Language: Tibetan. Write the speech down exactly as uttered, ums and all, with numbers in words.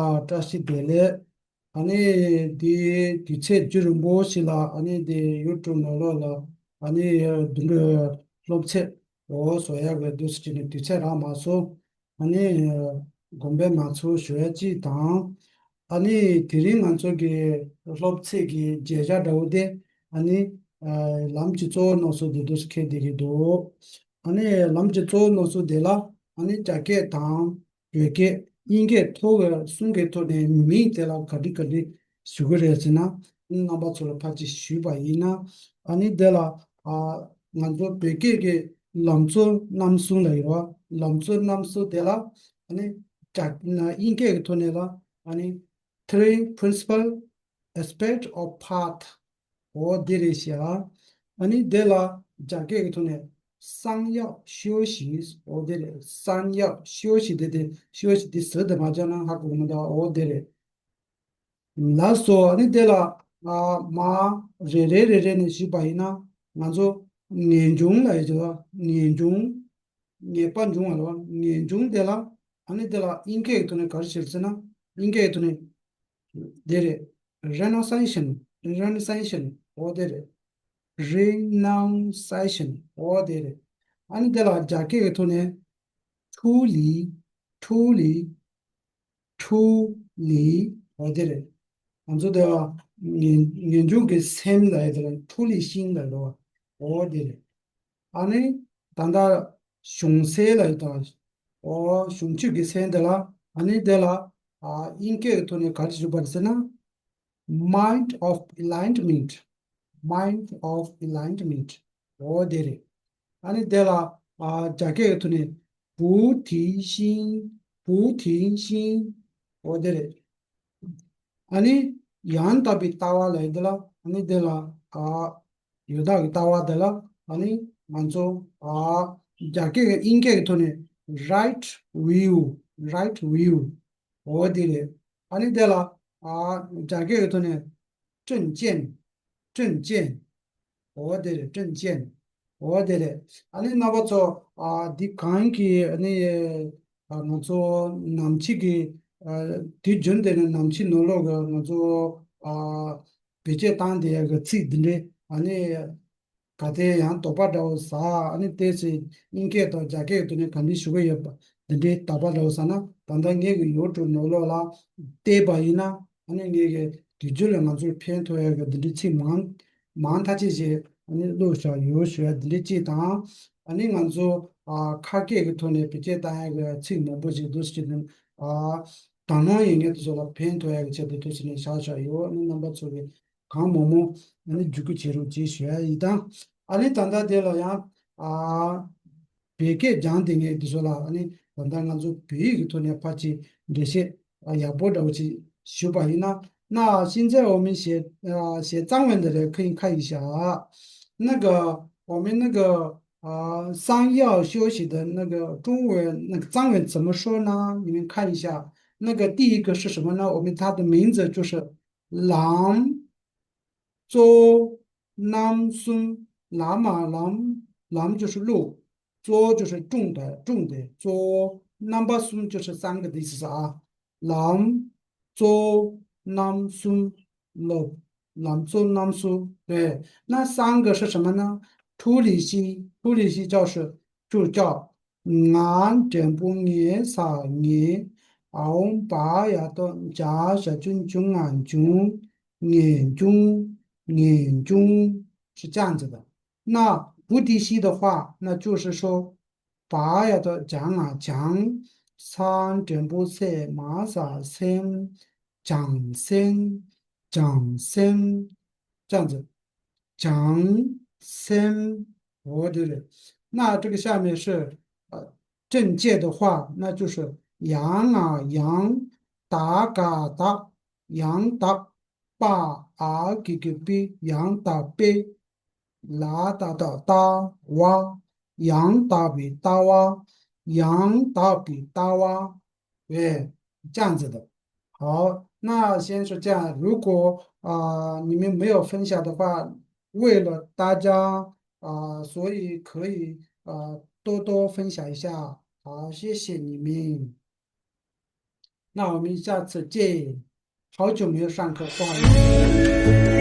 ཨ། བཀྲ་ཤིས་བདེ་ལེགས། ཨ་ནི་འདི་དུས་ཚོད་རྒྱུན་རིང་པོ་ཞིག་ལ་ཨ་ནི་འདི་ཡུ་ཊུབ་ནང་ལོགས་ལ་ཨ་ནི་འདི་འདྲའི་སློབ་ཚན་འོ་བཟོ་ཡག་གི་འདུག་སེ་བྱས་ནས་དུས་ཚོད་རག་མ་སོང་། ཨ་ནི་དགོངས་པ་མ་ཚོམ་ཞུ་ཡག་གཅིག་དང་། ཨ་ནི་དེ་རིང་ང་ཚོ་གི་སློབ་ཚན་གྱི་བརྗོད་བྱ་འདྲ་བོ་དེ་ཨ་ནི་ཨ་ལམ་གྱི་གཙོ་བོ་རྣམ་གསུམ་དེ་འདུག་སེ་འཁོད་བསྡད་ཀྱི་འདུག་ཨ་ནི་ལམ་གྱི་གཙོ་བོ་རྣམ་གསུམ་དེ་ལ་ཨ་ནི་རྒྱ་སྐད་དང་། བོད་སྐད། དབྱིན་སྐད་ཐོག་གི་གསུམ་གའི་ཐོག་ནས་མིང་དེ་ལ་ག་འདྲ་ག་འདྲ་ཞུ་གི་རེད་ཟེར་ན། རྣམ་པ་ཚོ་ལ་ཕར་ཅིག་ཞུས་པ་ཡིན་ན། ཨ་ནི་དེ་ལ་ཨ་ང་ཚོ་བོད་སྐད་ཀྱི་ལམ་གཙོ་རྣམ་གསུམ་ལབ་ཡོད་རེད་བ། ལམ་གཙོ་རྣམ་གསུམ་དེ་ལ་ཨ་ནི་དབྱིན་སྐད་ཀྱི་ཐོག་ནས་ལ་ཨ་ནི་three principal aspect of path འོ་དེ་རེད་ཤག་ཨ་ནི་དེ་ལ་རྒྱ་སྐད་ཀྱི་ཐོག་ནས 三要休息འོ་དེ་རེད། 三要休息དེ་དེ་休息དེ་ཟུར་དུ་མ་བརྒྱབ་ན་ཧ་གོ་གི་མི་འདུག་འོ་དེ་རེད། ལགས་སོ། ཨ་ནི་དེ་ལ་ཨ་མ་རེ་རེ་རེ་རེ་ནས་ཞུས་པ་ཡིན་ན། ང་ཚོ་ངེས་འབྱུང་ལབ་ཡོད་ཀྱི་ངེས་འབྱུང་། ངེས་པ་འབྱུང་བ་ལ་ངེས་འབྱུང་དེ་ལ། ཨ་ནི་དེ་ལ་དབྱིན་སྐད་ཀྱི་ཐོག་ནས་ག་རེ་ཟེར་ཟེར་ན། དབྱིན་སྐད་ཀྱི་ཐོག་ནས་དེ་རེད། renunciation renunciation འོ་དེ་རེད། renunciation འོ་དེ་རེད། ཨ་ནི་དེ་ལ་རྒྱ་སྐད་ཀྱི་ཐོག་ནས་ཐུ་ལི། ཐུ་ལི། ཐུ་ལི། འོ་དེ་རེད། ང་ཚོ་དེ་ལ་ངེས་ངེས་འབྱུང་གི་སེམས་ལབ་ཡ་དེ་ལ་ཐུ་ལི་ཤིང་ལབ་རེད་བ། འོ་དེ་རེད། ཨ་ནི་ད་ལྟ་གཞུང་སེམས་ལབ་ཡ་དང་། འོ་གཞུང་ཆོས་ཀྱི་སེམས་དེ་ལ་ཨ་ནི་དེ་ལ་ཨ་དབྱིན་སྐད་ཀྱི་ཐོག་ནས་ག་རེ་ཞུ་བ་རེད་ཟེར་ན། Mind of enlightenment. Mind of enlightenment. འོ་དེ་རེད། ཨ་ནི་དེ་ལ་ཨ་རྒྱ་སྐད་ཀྱི་ཐོག་ནས་菩提心། 菩提心འོ་དེ་རེད། ཨ་ནི་ཡང་དག་པའི་ལྟ་བ་ལབ་ཡ་དེ་ལ་ཨ་ནི་དེ་ལ་ཨ་ཡང་དག་པའི་ལྟ་བ་དེ་ལ་ཨ་ནི་ང་ཚོ་ཨ་རྒྱ་སྐད་ཀྱི་དབྱིན་སྐད་ཀྱི་ཐོག་ནས་right view. Right view འོ་དེ་རེད། ཨ་ནི་དེ་ལ་ཨ་རྒྱ་སྐད་ཀྱི་ཐོག་ནས་正见། 正见འོ་དེ་རེད། 正见འོ་དེ་རེད། ཨ་ནི་རྣམ་པ་ཚོ་ཨ་འདི་གང་གི་ཨ་ནི་ཨ་ང་ཚོ་ནམ་ཕྱེད་ཀྱི་ཨ་དུས་རྒྱུན་དེ་ནས་ནམ་ཕྱེད་ནང་ལོགས་ཀྱི་ང་ཚོ་ཨ་བེད་སྤྱོད་བཏང་བསྡད་ཡ་གི་ཚིག་འདི་འདྲའི་ཨ་ནི། གལ་ཏེ་ཡང་དོགས་པ་འདྲ་བོ་ཟ། ཨ་ནི་ཏོག་ཙམ་དབྱིན་སྐད་དང་རྒྱ་སྐད་ཀྱི་ཐོག་ནས་ག་འདྲ་ཞུ་གི་ཡོད་པ་འདི་འདྲའི་དོགས་པ་འདྲ་བོ་ཟ་ན། ད་ལྟ་ངེད་ཀྱི་ཡུ་ཊུབ་ནང་ལོགས་ལ་བལྟས་པ་ཡིན་ན། ཨ་ནི་ངེད་ཀྱི་དུས་རྒྱུན་ལ་ང་ཚོར་ཕན་ཐོགས་ཡག་གི་འདི་འདྲའི་ཚིག་མང་མང་ཐག་ཆོད་ཅིག་ཨ་ནི་བླུགས་བཞག་ཡོད་ཞུ་ཡ་འདི་འདྲའི་གཅིག་དང་། ཨ་ནི་ང་ཚོ་ཨ་ཁ་སྐད་ཀྱི་ཐོག་ནས་བེད་སྤྱོད་བཏང་ཡག་གི་ཚིག་མང་པོ་ཞིག་འདུག་ཟེར་གྱི་འདུག་ཨ་དང་བླངས་ཡིན་ངེས་དུ་ཚོ་ལ་ཕན་ཐོགས་ཡག་གི་ཆེད་དུ་འདུག་ཟེར་ནས་བཞག་བཞག་ཡོད། ཨ་ནི་རྣམ་པ་ཚོ་གི་གང་མང་མང་ཨ་ནི་བརྒྱུད་སྐུལ་བྱེད་རོགས་ཅེས་ཞུ་ཡ་ཡིན། ད་ཨ་ནི་ད་ལྟ་དེ་ལ་ཡང་ཨ་བོད་སྐད་སྦྱང་བསྡད་མཁན་དེ་ཚོ་ལ་ཨ་ནི་ད་ལྟ་ང་ཚོ་བོད་ཡིག་གི་ཐོག་ནས་ཕར་ཅིག་འགྲེལ་བཤད་ཨ་ཡག་པོ་འདྲ་བོ་ཅིག་ཞུས་པ་ཡིན་ན། 那现在我们学呃学藏文的人可以看一下啊，那个我们那个呃三要休息的那个中文那个藏文怎么说呢？你们看一下，那个第一个是什么呢？我们它的名字就是 ལམ། གཙོ། རྣམ་གསུམ། ལམ་མ་ལམ། ལམ就是路，གཙོ就是重的，重的，གཙོ། རྣམ་པ་གསུམ就是三个的意思啊。ལམ། གཙོ། རྣམ་གསུམ། 路。ལམ་གཙོ་རྣམ་གསུམ། 对，那三个是什么呢？出离心，出离心就是住教。 ང་འགྲེང་བུ་ངེ་ས་ངེ། འོང་བ་ཡ་ཏོ་འཇ་ཞ་ཅུན་འབྱུང་ང་འབྱུང་། ངེས་འབྱུང་། ངེས་འབྱུང་། 是这样子的。那菩提心的话，那就是说，བ་ཡ་ཏོ་འཇ་ང་བྱང་། ས་འགྲེང་བུ་སེ་མ་ས་སེམས། བྱང་སེམས། བྱང་སེམས། 这样子。 བྱང་སེམས། འོ་དེ་རེད། 那这个下面是呃正见的话，那就是 ཡ་ང་ཡང་་ད་ག་དག་ཡང་དག་པ་འ་གི་གུ་པི་ཡང་དག་པའི། ལ་ཏ་བཏགས་ལྟ་བ། ཡང་དག་པའི་ལྟ་བ། ཡང་དག་པའི་ལྟ་བ། 对，这样子的。好，那先是这样，如果啊、你们没有分享的话，为了大家啊、所以可以啊、多多分享一下。好，谢谢你们。那我们下次见。好久没有上课，不好意思。